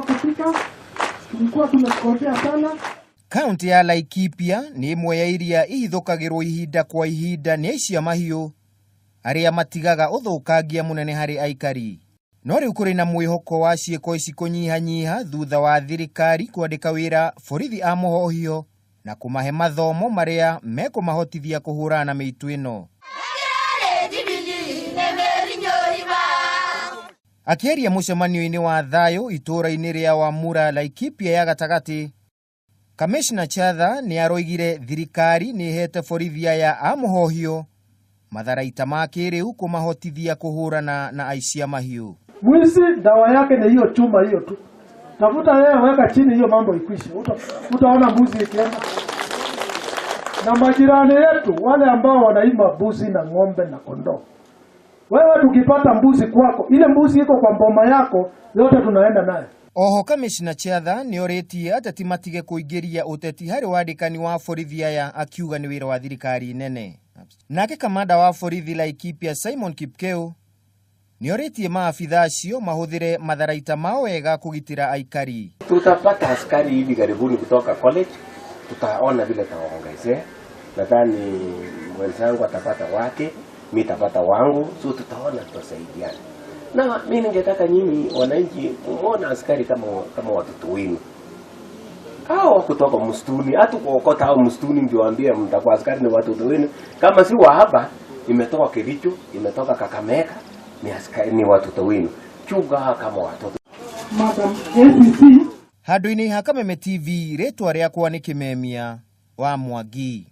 kwa kupika, tulikuwa tumekosea sana. Kaunti ya Laikipia nĩ ĩmwe ya iria ihithũkagĩrwo ihinda kwa ihinda nĩ aici a mahiũ arĩa matigaga ũthũkangia mũnene harĩ aikari. No rĩu kũrĩ na mwĩhoko wa ciĩko ici kũnyihanyiha thutha wa thirikari kwandĩka wĩra borithi a mũhohio na kũmahe mathomo marĩa mekũmahotithia kũhũrana na mĩitũ ĩno. Akĩaria mũcemanio-inĩ wa thayũ itũũra-inĩ rĩa Wamura Laikipia ya gatagatĩ, Kamishna Chatha nĩ aroigire thirikari nĩ ĩhete borithi aya a mũhohio matharaita ma kĩrĩu kũmahotithia kũhũrana na aici a mahiũ. Mwizi dawa yake ni hiyo chuma hiyo tu, tafuta yeye, weka chini hiyo, mambo ikwishe. Utaona mbuzi ikienda. Na majirani yetu wale ambao wanaima mbuzi na ng'ombe na kondoo, wewe tukipata mbuzi kwako, ile mbuzi iko kwa mboma yako, yote tunaenda nayo. Oho Kamishna Chatha nĩ orĩtie ateti matige kũingĩria ũteti harĩ wandĩkani wa borithi aya akiuga nĩ wĩra wa thirikari nene. Nake kamanda wa borithi Laikipia Simon Kipkeu nĩ orĩtie maabitha acio mahũthĩre matharaita mao wega kũgitĩra aikari. Tutapata askari hivi karibuni kutoka college, tutaona vile tawaongezea. Nadhani mwenzangu atapata wake, mi tapata wangu, so tutaona tutasaidiana. Na mi ningetaka nyinyi wananchi muone askari kama watoto wenu. Hao kutoka msituni, hata kuokota hao msituni ndio waambie mtakuwa askari ni watoto wenu. Kama si wa hapa, imetoka Kericho, imetoka Kakamega, ni askari ni watoto wenu. Chunga kama watoto. Madam ACC Handũ-inĩ ha Kameme TV rĩtwa rĩakwa nĩ Kĩmemia wa Mwangi.